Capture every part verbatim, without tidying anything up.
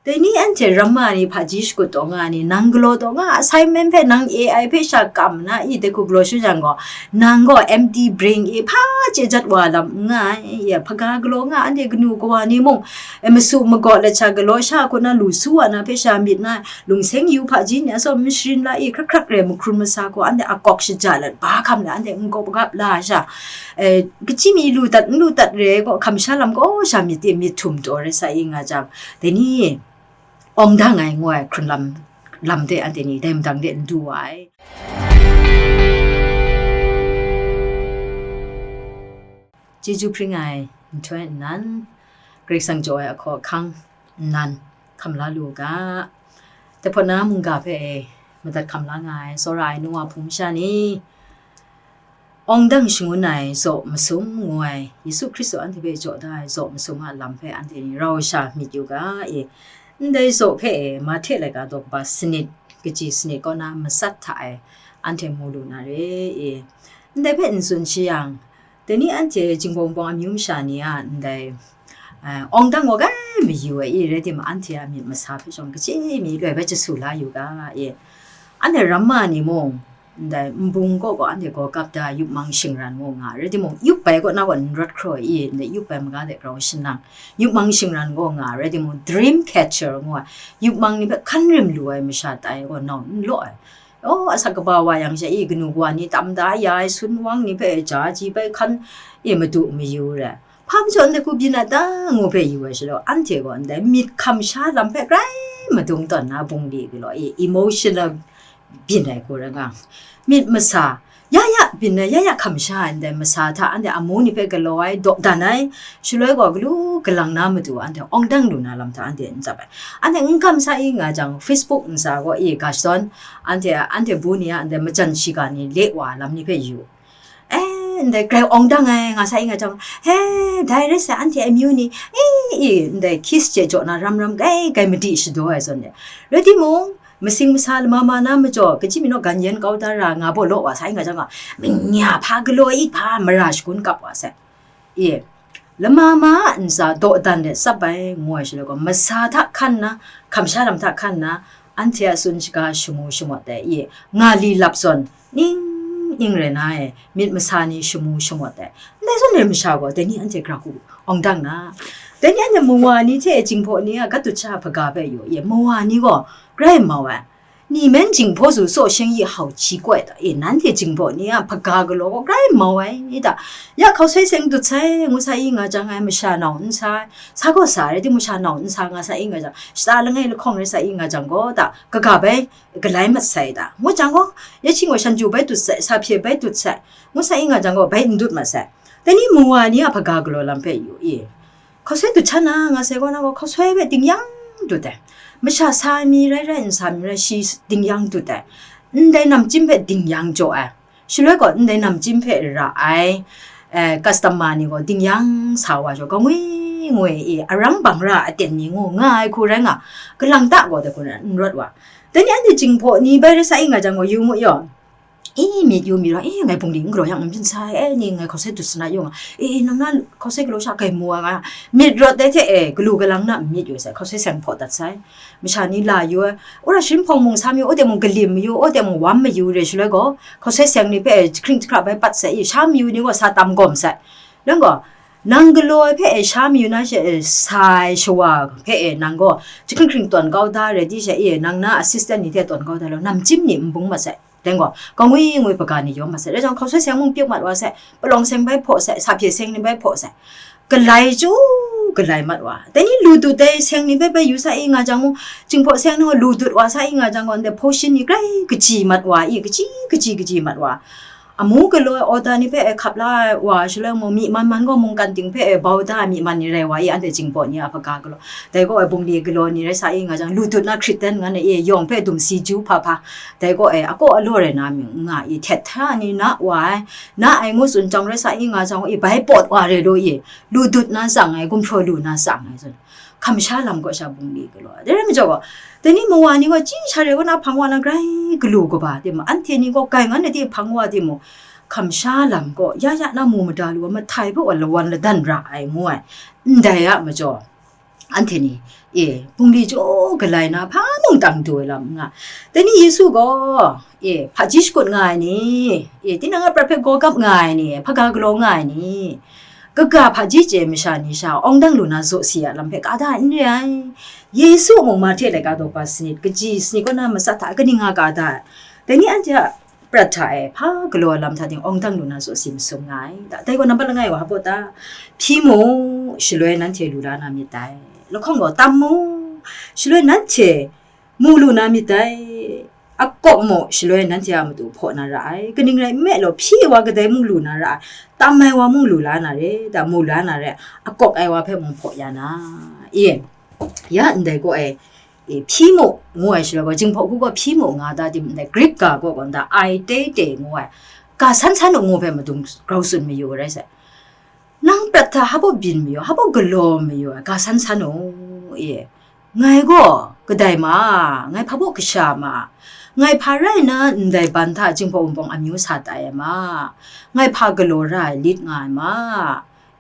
Dai ni anhte ramma ni hpaji shakut taw nga ni, nang galaw taw nga, assignment hpe nang A I hpe sha kam na i, dai hku galaw shu jang gaw, nang gaw empty brain e hpa chye jat wa lam n nga ai, ya hpaga galaw nga, anhte kanu kawa ni mung, e, masu magaw let sha galaw sha hku na lu su wa na hpe sha myit na, lungseng yu hpaji ni asaw masharin la i, hkrak hkrak re mahkrun masa gaw, anhte akawk shaja let, ba hkam let, anhte n gawp gap la sha, e, kaji mi lu dat, n lu dat re ai gaw, hkam sha lam gaw sha myit e myit htum taw rai sa i nga jang, dai ni awng dang ai ngu ai hkrun lam, lam de anhte ni dai madang de n du wa ai. Chyeju hpring ai nhtoi nnan, Karai Kasang jaw ai ahkaw ahkang nnan hkam la lu u ga. Dai hpawt na mungga hpe e madat hkam la nga ai tsawra ai nu wa hpung masha ni, awng dang shangun ai zaw masum ngu ai, Yesu Hkristu anhte hpe jaw da ai zaw masum a lam hpe anhte ni rau sha myit yu ga e. Ndai zaw hpe e, Mahte laika daw kaba sanit, kaji sanit kaw na matsat hta e, anhte mu lu na re e. Ndai hpe n tsun shi yang, dai ni anhte jinghpaw wunpawng amyu masha ni a ndai, eh, awng dang gaw kai mayu ai i, rai timung, anhte a myit masa hpe shawng kaji mi loi bai jasu la yu ga e. Anhte ramma ni mung, ndai nbung kaw gaw anhte gaw kap da, yup mang shingran ngu nga, rai timung, yup bai kaw na gaw n rawt hkraw i, ndai yup bai maga de grau shanang, yup mang shingran ngu nga, rai timung, dream catcher ngu ai, yup mang ni hpe hkan rim lu ai masha tai gaw nau n law ai. Oh, asak kaba wa yang sha i, kanu kawa ni tam da ya ai, sun wang ni hpe ja ji bai hkan e madu mayu re. Hpa majaw ndai hku byin a ta ngu hpe yu ai shaloi, anhte gaw ndai myit hkam sha lam hpe grai madung tawn na bungli galaw e, emotional byin ai hku rai nga, myit masa, ya ya byin ai, ya ya hkam sha ai ndai masa hta anhte amu ni hpe galaw ai, dawdan ai, shaloi gaw galu galang na matu anhte awng dang lu na lam hta anhte n tsap ai. Anhte n kam sa i nga jang, Facebook ntsa gaw i ga shadawn, anhte, anhte bu ni a ndai majan shiga ni le wa lam ni hpe yu. Eh, ndai grai awng dang ai nga sa i nga jang, he, dai rai sa, anhte amyu ni, e, e, ndai kiss je jaw na ram ram gai, gai madi shadaw ai zawn de. Rai timung, masing masa lama ma na majaw, kaji mi naw gan yen kau da ra nga baw law wa sa i nga jang, manya hpa galaw i hpa mara shagun kap wa sai. E, lama ma a ntsa dawdan de tsap ai, ngu ai shaloi gaw, masa hta hkan na, hkam sha lam hta hkan na, anhte a tsun shaga shamu shamawt ai, e, nga li lap zawn, ning ning rai na e, myit masa ni shamu shamawt ai. Ndai zawn re masha gaw, dai ni anhte gra hku awng dang na. Dai ni anhte mawa ni hte jinghpaw ni a gat dut sha hpaga hpe yu, e, mawa ni gaw grai mau ai. 你们 Jinghpaw zu so sheng yi hau chi koi ta, e, nanhte jinghpaw ni a hpaga galaw gaw grai mau ai ta, ya hkausai seng dut sai, ngu sa i nga jang ai, masha nau n sa, sa gaw sa rai timung, masha nau n sa nga sa i nga jang, shata langai lahkawng rai sa i nga jang gaw ta, kaga bai galai mat sai ta, ngu jang gaw, ya hkying gaw shanju bai dut sai, sa hpye bai dut sai, ngu sa i nga jang gaw, bai n dut mat sai. Dai ni mawa ni a hpaga galaw lam hpe yu i, hkausai dut htan na nga sai gaw, na gaw hkausai hpe dingyang dut ai. Masha sa ai mi rai rai, n sa mi rai, shi dingyang dut ai. Ndai namchyim hpe dingyang jaw ai. Shaloi gaw, ndai namchyim hpe ra ai, eh, customer ni gaw dingyang sa wa jaw, kangwi ngwi i, arang bang ra aten ni ngu nga ai hku rai nga, kalang ta gaw dai hku n rawt wa. Dai ni anhte jinghpaw ni bai rai sa i nga jang gaw, yu mu yaw. E, myit yu mi rawng, e, ngai bungli n galaw yang n byin sai, e, ni ngai hkausai dut sanat yaw nga, e, nang na hkausai galaw sha kai mu ai nga, myit rawt dai hte, e, galu galang na n myit yu sai, hkausai seng hpaw dat sai, masha ni la yu ai, wora sharin hpawng mung sa mayu, o de mung galim mayu, o de mung wam mayu re shaloi gaw, hkausai seng ni hpe, e, jahkring jahkra bai pat sai, e, sha mayu ni gaw sa tam gawm sai, nang gaw, nang galaw ai hpe, e, sha mayu na she, e, sa ai shawa hpe, e, nang gaw, jahkring hkring tawn kau da re di she, e, nang na assistant ni hte tawn kau da law, namchyim ni n bung mat sai. Dai gaw, kangwi ngwi hpaga ni yawm mat sai. Dai jang, hkausai seng mung pyuk mat wa sai, palawng seng bai hpaw sai, sa hpye seng ni bai hpaw sai. Galai chyu, galai mat wa. Dai ni lu dut dai seng ni bai bai yu sa i nga jang mung, jinghpaw seng ni gaw lu dut wa sa i nga jang gaw, ndai hpaw shin ni grai kaji mat wa i, kaji, kaji, kaji mat wa. Amu galaw ai order ni hpe e hkap la ai wa shaloi mung, myi man man gaw mungkan ting hpe e bau da ai myi man ni rai wa i, anhte jinghpaw ni a hpaga galaw. Dai gaw e bungli galaw ni rai sa i nga jang, lu dut na hkrit dan ngan e, yawng hpe dum si ju hpa hpa. Dai gaw e, akaw alaw rai na mi nga i, htet hta ni na wa ai, na ai ngu tsun jang rai sa i nga jang e, bai pawt wa re law i, lu dut na tsang ai, gumhpraw lu na tsang ai zawn, hkam sha lam kaw sha bungli galaw ai. Dai rai majaw gaw, dai ni mawa ni gaw, chyi sha re kaw na hpang wa na grai galu kaba, dai ma, anhte ni gaw, kai ngan ai di hpang wa timung, hkam sha lam kaw, ya ya na mu mada lu ai, mahtai hpe wa lawan ladan ra ai, ngu ai, ndai a majaw, anhte ni, e, bungli jaw galai na, hpa mung tang du ai lam n nga. Dai ni Yesu gaw, e, hpaji shakut nga ai ni, e, tinang a prat hpe gawgap nga ai ni, hpaga galaw nga ai ni, kaga hpaji chye masha ni sha awng dang lu na zaw si a lam hpe ka da ai n re ai. Yesu mung Mahte laika daw pa sanit, kaji sanit kaw na matsat hta kaning nga ka da ai. Dai ni anhte a prat hta e hpa galaw ai lam hta ting awng dang lu na zaw si masum nga ai. Da, dai gaw nambat langai wa hpa ta, hpyi mu, shaloi nanhte lu la na myit dai. Lahkawng gaw tam mu, shaloi nanhte mu lu na myit dai. Akawk mu, shaloi nanhte a matu hpaw na ra ai. Kaning rai nme law, hpyi ai wa kadai mu lu na ra ai, tam ai wa mung lu la na re, da mu la na re, akawk ai wa hpe mung hpaw ya na, e, ya ndai gaw e, e, hpyi mu, ngu ai shaloi gaw, jinghpaw hku gaw hpyi mu nga da tim ndai, Greek ga gaw gaw nda, ai te te ngu ai, ga san san u ngu hpe madung grau tsun mayu rai sai. Nang prat hta hpa byin mayu, hpa galaw mayu ai, ga san san u, e, ngai gaw kadai ma, ngai hpa baw kasha ma, ngai hpa rai na ndai ban hta jinghpaw wunpawng amyu sa tai ai ma, ngai hpa galaw ra ai lit nga ai ma,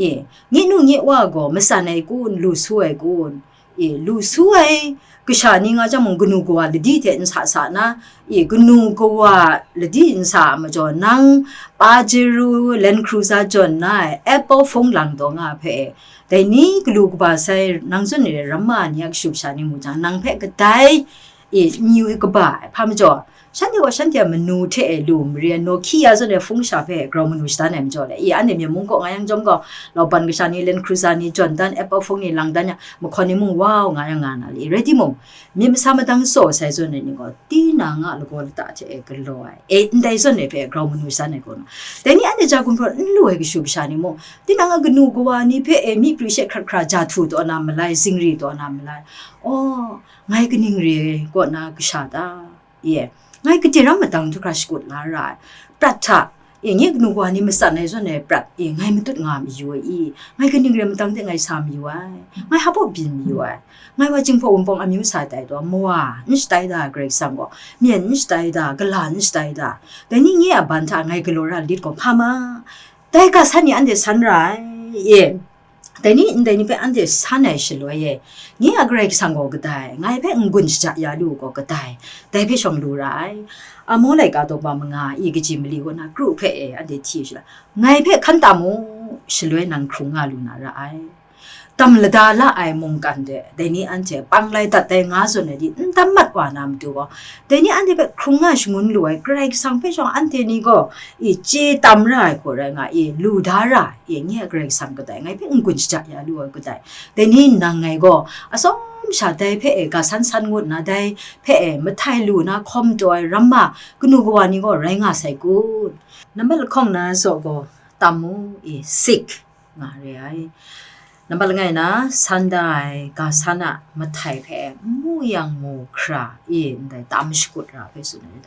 e, nye nu nye wa gaw matsan ai kun, lu su ai kun, e, lu su ai kasha ni nga jang mung, kanu kawa ladi hte n sa sa na, e, kanu kawa ladi n sa a majaw, nang Pajero Land Cruiser jawn na ai, Apple phone lang taw nga hpe, dai ni galu kaba sai nang zawn ni rai ramma ni a kashu kasha ni mu jang, nang hpe kadai, e, n yu kaba ai, hpa majaw, shanhte gaw shanhte a manu hte e lu mari ai, Nokia zawn ai hpung sha hpe grau manu shadan ai majaw le, e, anhte myen mung kaw nga yang jawm gaw, lauban kasha ni, Land Cruiser ni jawn dan, Apple phone ni lang dan yang, mahkawn ni mung wau nga yang nga na le, rai timung, myit masa madang tsaw sai zawn ai ni gaw, tinang a lagaw lata hte e galaw ai, e, ndai zawn ai hpe grau manu shadan ai gaw na, dai ni anhte ja gumhpraw n lu ai kashu kasha ni mung, tinang a kanu kawa ni hpe e myi pri she hkrat hkra ja htu taw na malai, zingri taw na malai, aw, ngai kaning re kaw na kasha ta? Ye, ngai kaderam madang du hkra shakut la ra ai. Prat hta, e, nye kanu kawa ni matsan ai zawn ai prat, e, ngai matut nga mayu ai i, ngai kaning re madang de ngai sa mayu ai, ngai hpa baw byin mayu ai, ngai wa jinghpaw wunpawng amyu sa tai taw, mawa n shatai da ai Karai Kasang gaw, myen n shatai da, gala n shatai da, dai ni nye a ban hta ngai galaw ra lit gaw hpa ma, dai ga san ni anhte san ra ai, e, dai ni ndai ni hpe anhte san ai shaloi e, nye a Karai Kasang gaw kadai, ngai hpe n-gun shaja ya lu gaw kadai, dai hpe shawng lu ra ai. Amo laika daw pa manga i kaji mali kaw na kru hpe e anhte hti shala, ngai hpe hkan tam u, shaloi nang hkrung nga lu na ra ai. Tam lada la ai mungkan de, dai ni anhte pang lai dat dai nga zawn ai di n tam mat wa na matu gaw, dai ni anhte hpe hkrung nga shangun lu ai Karai Kasang hpe shawng anhte ni gaw, i chye tam ra ai hku rai nga i, lu da ra ai, i nye a Karai Kasang kadai, ngai hpe n-gun shaja ya lu ai kadai, dai ni nang ngai gaw, atsawm sha dai hpe e ga san san ngut nna, dai hpe e mahtai lu na hkawm taw ai ramma kanu kawa ni gaw rai nga sai kun? Nambat lahkawng na zaw gaw, tam mu, i sik nga re ai. Nambat langai na, san da ai ga san a mahtai hpe n mu yang mu hkra, i ndai tam shakut ra hpe tsun ai.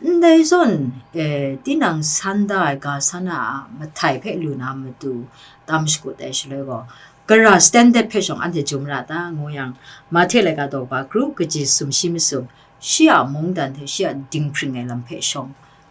Ndai zawn, e, tinang san da ai ga san a mahtai hpe lu na matu tam shakut ai shaloi gaw, gara standard hpe shawng anhte jum ra ta ngu yang, Mahte laika daw pa kru kaji sumshi masum, shi a mungdan hte shi a dinghpring ai lam hpe shawng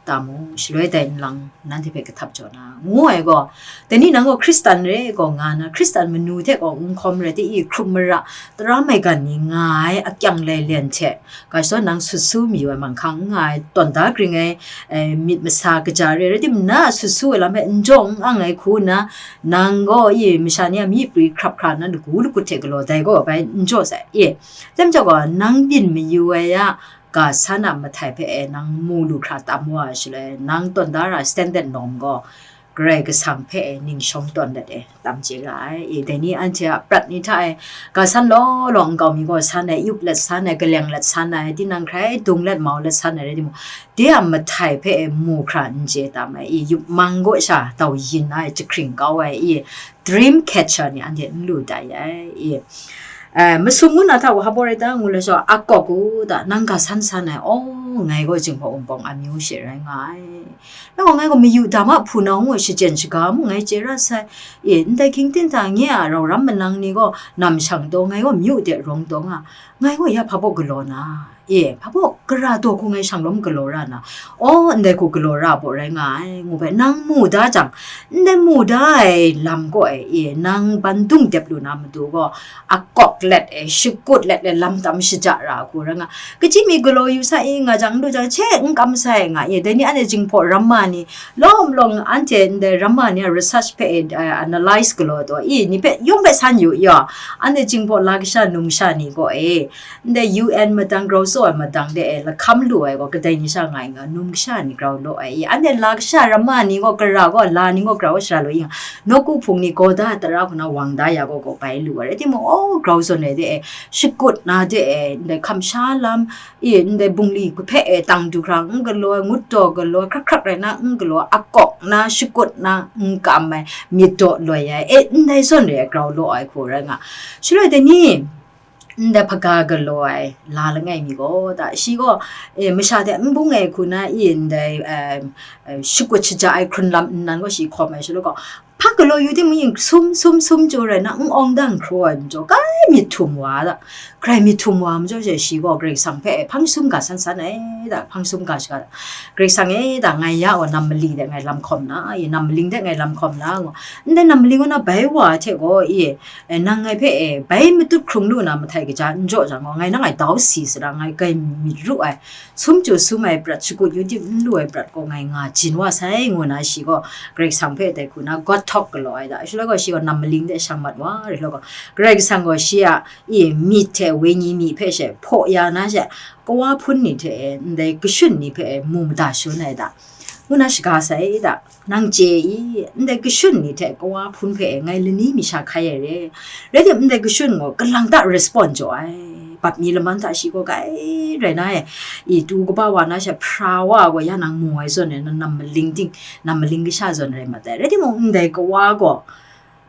tam u, shaloi dai nlang nanhte hpe kahtap jaw na, ngu ai gaw, dai ni nang gaw Hkristan re gaw nga na, Hkristan manu hte gaw n hkawm rai, ti i hkrup mara, tara maigan ni nga ai akyang lailen hte, ga shaw nang sut su mayu ai manghkang n nga ai, tawn da gring ai, e, myit masa kaja re, rai timung na a sut su ai lam hpe n jaw n ang ai hku nna, nang gaw i masha ni a myi pri hkrap hkra nna lagu lagut hte galaw dai gaw bai n jaw sai, e, tem jau gaw nang byin mayu ai a, ga san a mahtai hpe e nang mu lu hkra tam wa ai shaloi, nang tawn da ra standard norm gaw, Karai Kasang hpe e ning shawng tawn let e tam chye ra ai. I dai ni anhte a prat ni hta e, ga san law law nkau mi gaw san ai, yup let san ai, kaleng let san ai, tinang hkrai dung let mau let san ai rai timung, de a mahtai hpe e mu hkra n chye tam ai, i yup mang gaw sha tau yin ai, jahkring kau ai, i dream catcher ni anhte n lu tai ai, i Eh, masum ngu na hta wa hpa rai ta ngu la shaw, akawk u ta, nang ga san san ai, aw, ngai gaw jinghpaw wunpawng amyu she rai nga ai. Nang gaw ngai gaw mayu dam a hpunau ngu shachyen shaga mung ngai chye ra sai. E, ndai hkying tin hta nye a rau ram manang ni gaw nam shang taw, ngai gaw myu de rawng taw nga, ngai gaw ya hpa baw galaw na? E, hpa baw gara daw hku ngai shang lawm galaw ra na, aw, ndai hku galaw ra baw rai nga ai, ngu bai, nang mu da jang, ndai mu da ai lam gaw e, e, nang ban dung dep lu na matu gaw, akawk let e, shakut let e, lam tam shaja ra hku rai nga. Kaji mi galaw yu sa i nga jang, n du jang, che n kam sai nga i, dai ni anhte Jinghpaw ramma ni, lawm lawm anhte ndai ramma ni a research hpe e, eh, analyze galaw taw i, ni hpe yawng hpe san yu i, anhte Jinghpaw la kasha numsha ni gaw e, ndai U N madang grau tsaw ai madang de e lahkam lu ai gaw kadai ni sha nga i nga, num kasha ni grau law ai i, anhte la kasha ramma ni gaw gara gaw, la ni gaw gara gaw shara law i nga, nawku hpung ni gaw da tara hku na wang da ya gaw gaw bai lu ai rai timung, aw, grau zawn ai de e, shakut na de e, ndai hkam sha lam, i, ndai bungli hpe e tang du hkra n galaw ai, ngut taw galaw ai, hkrak hkrak rai na n galaw ai, akawk na shakut na n kam ai, myit daw loi ai, e, ndai zawn re ai grau law ai hku rai nga. Shaloi dai ni, ndai hpaga galaw ai la langai mi gaw, da, shi gaw, e, masha hte n bung ai hku na, i, ndai, em, em, shakut shaja ai hkrun lam nnan gaw shi hkawm ai shaloi gaw, hpa galaw yu timung yin sum, sum, sum chyu rai na, n awng dang hkraw ai majaw, kai myit htum wa da. Grai myit htum wa majaw she, shi gaw Karai Kasang hpe hpang sum ga san san ai da, hpang sum ga shaga da. Karai Kasang e da, ngai ya gaw nam mali de ngai lam hkawm na, i, nam maling de ngai lam hkawm na, ngu. Ndai nam maling gaw na bai wa hte gaw, i, e, nang ngai hpe, e, bai matut hkrung lu na mahtai kaja n jaw jang gaw, ngai nang ai dau si sara, ngai kai myit ru ai. Sum chyu sum ai prat, shakut yu tim n lu ai prat gaw ngai nga jin wa sai, ngu na shi gaw Karai Kasang hpe dai hku na God talk galaw ai da. Shaloi gaw shi gaw nam maling de shang mat wa, rai law gaw, Karai Kasang gaw shi a, i, myit hte wenyi mi hpe she hpaw ya na she, kawa hpun ni hte e, ndai kashun ni hpe e, mu mada shun ai da, ngu na shaga sai da. Nang chye i, ndai kashun ni hte kawa hpun hpe ngai lani mi sha hkai ai re. Rai tim, ndai kashun gaw kalang ta respond jaw ai. Bap mi laman hta shi gaw kai rai na e, i, tu kaba wa na she hpra wa gaw ya nang mu ai zawn e, na nam maling ting, nam maling kasha zawn rai mat ai. Rai timung, ndai kawa gaw,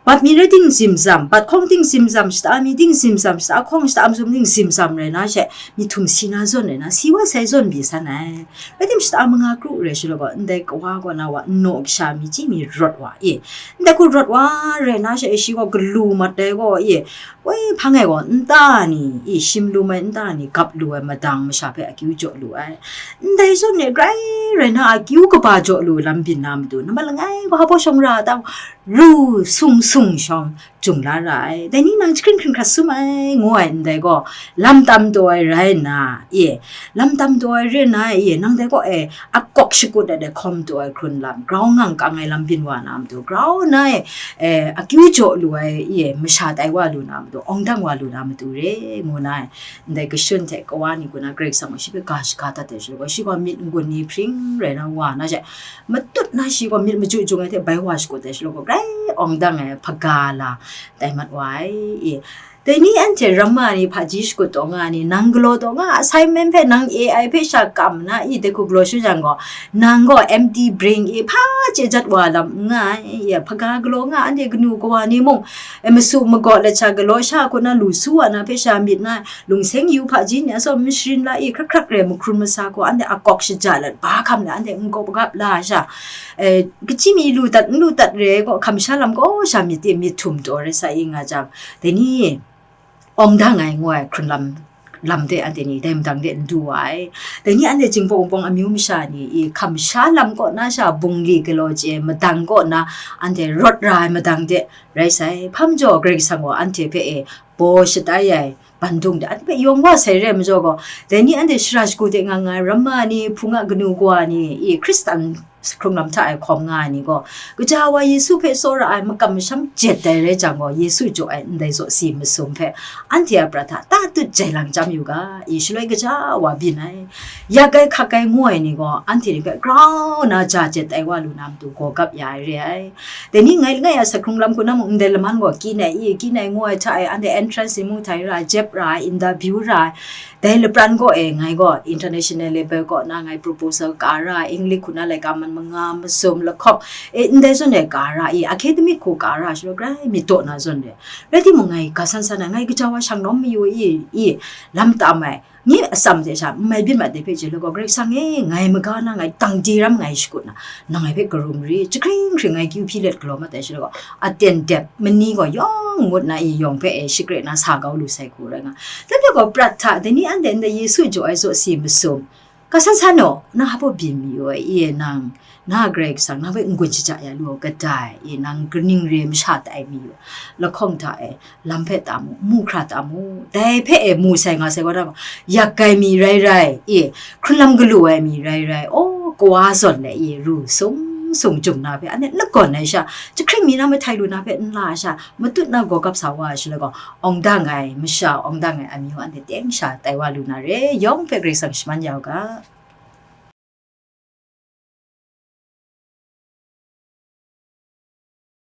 bap mi rai ting simsam, bat hkawng ting simsam, shata mi ting simsam, shata hkawng, shata masum ting simsam rai na she, myit htum si na zawn rai na, si wa sai zawn pyi san ai. Rai tim, shata manga kru rai shaloi gaw, ndai kawa gaw na wa nnaw kasha mi chyi mi rawt wa i, ndai hku rawt wa rai na she, shi gaw galu mat ai gaw i, woi, hpang e gaw nta ni i, shim lum ai nta ni gap lu ai madang masha hpe akyu jaw lu ai. Ndai zawn e grai rai na akyu kaba jaw lu lam byin na matu, nambat langai gaw hpa baw shawng ra ta, ru sung sung shawng, jung la ra ai. Dai ni nang jahkring hkring hkrat sum ai, ngu ai ndai gaw, lam tam taw ai rai nna, e, lam tam taw ai rai nna, e, nang dai gaw, e, akawk shakut ai dai hkawm taw ai hkrun lam, grau ngang kang ai lam byin wa na matu, grau nna, e, e, akyu jaw lu ai, e, masha tai wa lu na matu, awng dang wa lu na matu re, ngu na ai. Ndai kashun hte kawa ni hku na Karai Kasang gaw shi hpe ga shaga dat ai shaloi gaw, shi gaw myit n-gun ni hpring rai na wa na she, matut na shi gaw myit machyu jung ai hte bai wa shakut ai shaloi gaw, grai awng dang ai hpaga la tai mat wa ai i. Dai ni anhte ramma ni hpaji shakut taw nga ni, nang galaw taw nga, assignment hpe nang A I hpe sha kam na i, dai hku galaw shu jang gaw, nang gaw empty brain i, hpa chye jat wa lam n nga ai, i, hpaga galaw nga, anhte kanu kawa ni mung, e, masu magaw lat sha galaw sha hku na lu su wa na hpe sha myit na, lungseng yu hpaji ni a tsawm masharin la i, hkrak hkrak re mahkrun masa gaw, anhte akawk shaja lat, ba hkam na anhte n-gawp gap la sha, e, kaji mi lu dat, n lu dat re ai gaw, hkam sha lam gaw sha myit e myit htum taw rai sa i nga jang, dai ni awng dang ai ngu ai hkrun lam, lam de anhte ni dai madang de n du wa ai. Dai ni anhte Jinghpaw Wunpawng amyu masha ni i hkam sha lam kaw na sha bungli galaw chye ai madang kaw na anhte rawt ra ai madang de rai sai. Hpa majaw Karai Kasang gaw anhte hpe e baw shatai ai bandung de anhte hpe yawng wa sai re ai majaw gaw, dai ni anhte shara shagu de nga nga ai ramma ni, hpung a kanu kawa ni i Hkristan hkrung lam hta e hkawm nga ai ni gaw, kaja wa Yesu hpe tsawra ai makam masham jet ai rai jang gaw, Yesu jaw ai ndai zaw si masum hpe anhte a prat hta tatut jai lang chyam yu ga, i shaloi kaja wa byin ai, yak ai hkak ai ngu ai ni gaw, anhte ni hpe grau na ja jet ai wa lu na matu gaw gap ya ai re ai. Dai ni ngai langai a sa hkrung lam hku na mung ndai laman gaw kyin ai i, kyin ai ngu ai hta e, anhte entrance ni mung htai ra ai, jep ra ai, interview ra ai, dai lapran gaw e, ngai gaw international level kaw na ngai proposal ka ra ai, English hku na laika man manga masum lahkawng, e, ndai zawn e ka ra i, academic hku ka ra shaloi grai myit daw na zawn re. Rai timung, ngai ga san san ai, ngai gaja wa shang nawm mayu i, i, lam tam ai, nye atsam hte sha n mai byin mat de hpe chye law gaw, Karai Kasang e, ngai maga na ngai tang de ram ngai shakut na, nang ngai hpe karum ri, jahkring hkring ngai kyu hpyi let galaw mat ai shaloi gaw, aten dep mani gaw yawng ngut na i yawng hpe e shakre na sa kau lu sai hku rai nga. Dai hpe gaw prat hta, dai ni anhte ndai Yesu jaw ai zaw si masum, ga san san naw, nang hpa byin mayu ai, i e nang, na Karai Kasang, nang hpe n-gun shaja ya lu ai kadai, i nang kaning re masha tai mayu, lahkawng hta e, lam hpe ta mu, mu hkra ta mu, dai hpe e mu sai nga sai wa da, yak ai mi rai rai, i hkrun lam galu ai mi rai rai, aw, kawa zawn le, i ru sung sung jum na hpe, anhte n lagawn ai sha, jahkring mi na mahtai lu na hpe n la ai sha, matut na gaw gap sa wa ai shaloi gaw, awng dang ai masha, awng dang ai amyu anhte teng sha tai wa lu na re, yawng hpe Karai Kasang shaman ya u ga.